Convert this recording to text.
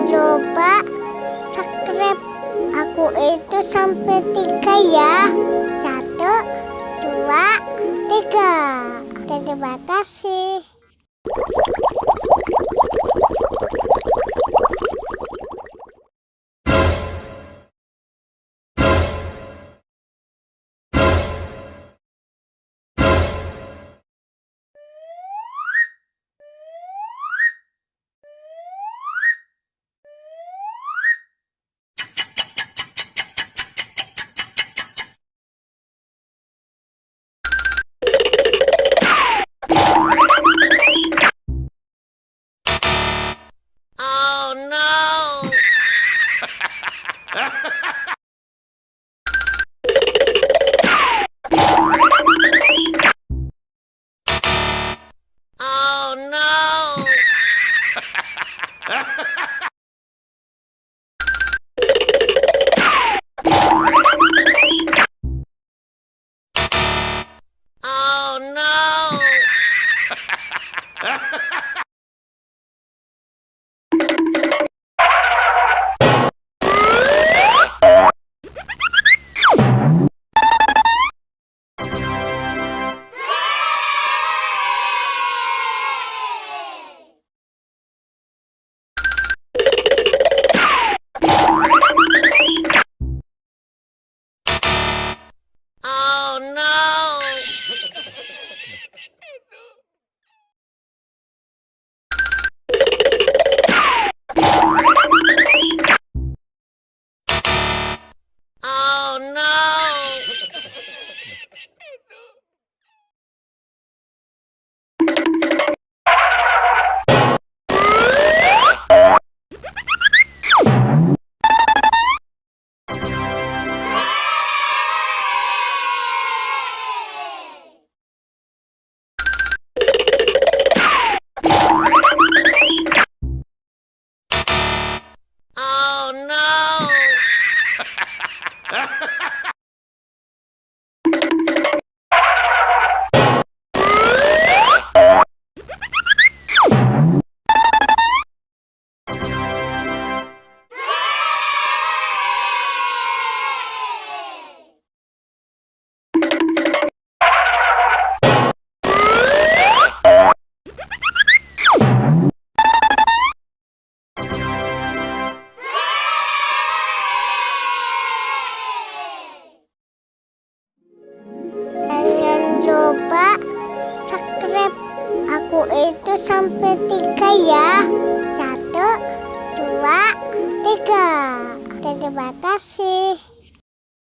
lupa subscribe aku itu sampai 3 ya. 1, 2, 3. Terima kasih. Oh no! Oh no! Oh no! Oh no! Oh no! Oh no! Jangan lupa subscribe aku itu sampai 3 ya. 1, 2, 3. Terima kasih.